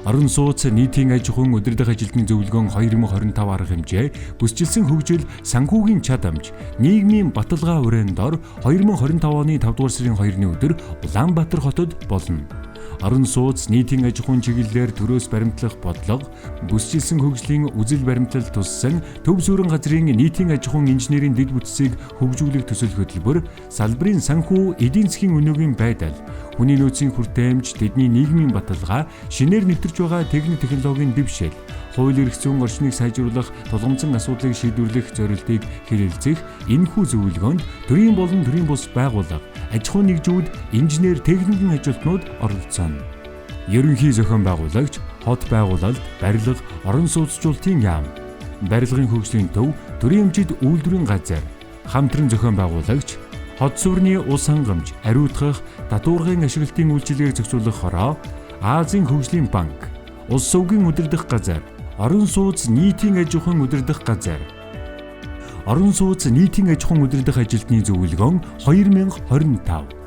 Орон сууц нийтийн аж ахуйн удирдах ажилтны зөвлөгөөн 2025 арга хэмжээ, бүсчилсэн хөгжил, санхүүгийн чадамж, нийгмийн баталгаа уриан дор 2025 оны 5 дугаар сарын 2-ны өдөр Улаанбаатар хотод болно. Орон сууц нийтийн аж ахуйн чиглэлээр төрөөс баримтлах бодлого, бүсчилсэн хөгжлийн үзэл баримтлал туссан төв суурин газрын нийтийн аж ахуйн инженерийн дэд бүтцийг хөгжүүлэх төсөл хөтөлбөр, салбарын санхүү эдийн засгийн өнөөгийн байдал, хүний нөөцийн хүртээмж, тэдний нийгмийн баталгаа, шинээр нэвтэрч байгаа техник технологийн дэвшил, хууль эрх зүйн орчныг сайжруулах, тулгамдсан асуудлыг шийдвэрлэх зорилтыг хэрэглэцэх энэхүү зөвлөгөөнд төрийн болон төрийн бус байгууллага, аж ахуйн нэгжүүд, инженер, техникийн ажилтнууд оролцоно. Ерөнхий зохион байгуулагч, хот байгуулалт, барилга, орон сууцчлалтын яам, барилгын хөгжлийн төв, төрийн эмчит үйлдвэрийн газар, хамтран зохион байгуулагч, хот сүрний ус хангамж, ариутгах, татваргын ашиглалтын үйлчилгээг зохицуулах хороо, Азийн хөгжлийн банк, улс сувгийн удирдах газар, орон сууц нийтийн аж ахуйн удирдах газар, орон сууц нийтийн аж ахуйн удирдах ажилтны зөвлөгөөн 2025.